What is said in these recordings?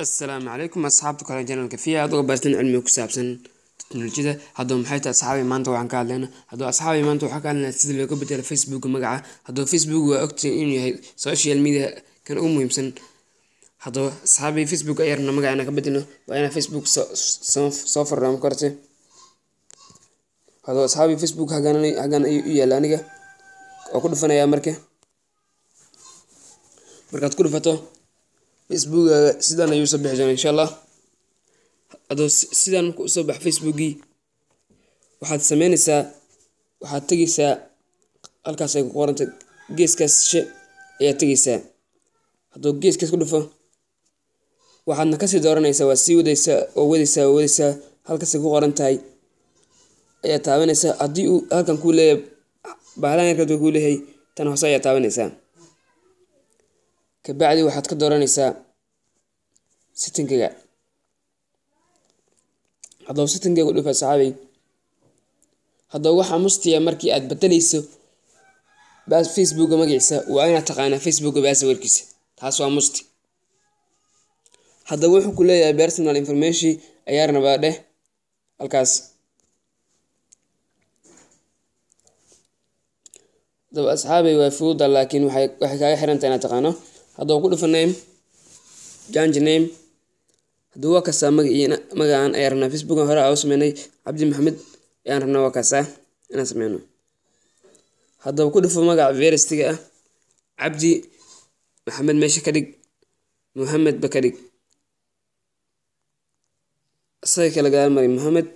Assalaamu calaykum asxaabta kale channelka fiya aad uga baarteen cilmiga ku saabsan teknolojiyada. Haddaba maxay tahay asxaabi maanta waxaan ka hadlaynaa? Haddaba asxaabi maanta waxaan ka hadlaynaa sida looga bedelo Facebook magaca. Haddaba Facebook waa ogtihiin inuu yahay social media kan ugu muhiimsan. Haddaba asxaabi Facebook ayaan rabnaa magaca inaan ka bedelno, waa inaan Facebook soo furno marka horte. Haddaba asxaabi Facebook hagaan ayuu u yaala aniga oo ku dhufanayaa. Marka markaad ku dhufato Facebookkaaga sidaan ayuu soo bixi doonaa insha Allah. Haddaba sidaan markuu usoo baxo Facebookii, waxaad sameynaysaa, waxaad tegeysaa halkaas ay ku qorantay geeskaas she ayaad tegeysaa. Haddaba geeskaas ku dhufo, waxaadna kasii dooranaysaa, waa sii wadaysaa oo wadaysaa oo wadaysaa, halkaas ay ku qoran tahay ayaad taabanaysaa. Haddii uu halkan kuu leeyahay bahalahan yarka kuu leeyahay, tan hoose ayaad taabanaysaa. Kabacdi waxaad ka dooranaysaa settingiga. Haddaba settingiga ku dhufa asxaabey. Haddaba waxaa mustiya markii aad bedeleyso Facebooka magaciisa waa inaad taqaanaa Facebooka passwordkiisa, taas waa musti. Haddaba wuxuu ku leeyahay personal information ayaa rabaa dheh halkaas. Haddaba asxaabey waa fududa, laakiin waxay kaaga xiran tahay inaad taqaano. Haddaba ku dhufa name, change name. Haddaba waa kasaa magaciina, magacaan ayaan rabnaa. Facebookan hore aan u sameynay Cabdi Maxamed ayaan rabnaa, waa kasaa inaan sameyno. Haddaba ku dhufo magaca veristiga ah Cabdi Maxamed, meesha ka dhig Muhammad ba ka dhig, isaga kala gadaal mari Muhammad.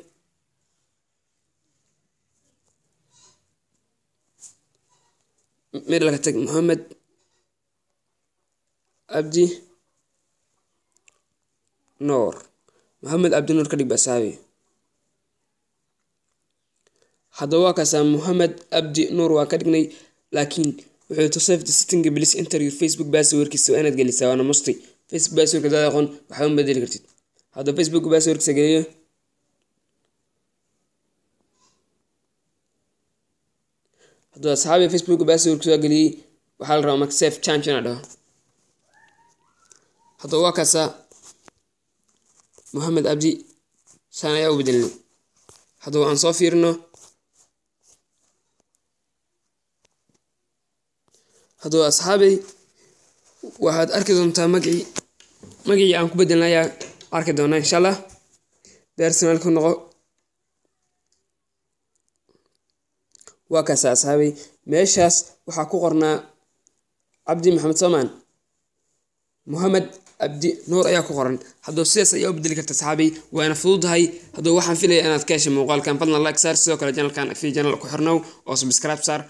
Middle ka tag Muhammad Cabdi Noor, Muhammad Cabdi Nuur ka dhig ba asxaabi. Haddaba waa kaasaa Muhammad Cabdi Nuur waa ka dhignay, laakiin wuxuu to save the setting please enter your Facebook passwordkiisa waa inaad gelisaa, waana musti. Facebook passwordka hadaad aqoon waxba ma bedeli kartid. Haddaba Facebook passwordkiisa geliyo. Haddaba asxaabi Facebook passwordkiisa waa geliyey, waxaa la rabaa marka save change inaad dhaho. Haddaba waa kaasaa Muhammad Cabdi saan ayaa u bedelnay. Haddaba aan soo fiirino. Haddaba asxaabey waxaad arki doontaa magacii aan ku bedelnay ayaa arki doonaa insha Allah. Personal ku noqo, waa kaasaa asxaabey. Meeshaas waxaa ku qornaa Cabdi Maxamed Soomaan, Muhammad Cabdi Nuur ayaa ku qoran. Haddaba sidaas ayaa u bedeli karta asxaabey, waana fududahay. Haddaba waxaan filaya inaad ka heshay muuqaalkan. Fadlan like saar, sidoo kale channelkan fi channel ku xirnow oo subscribe saar.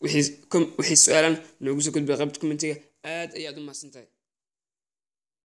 Wixii su-aalan noogu soo gudbay qaybta commentiga. Aad ayaad u mahadsantahay.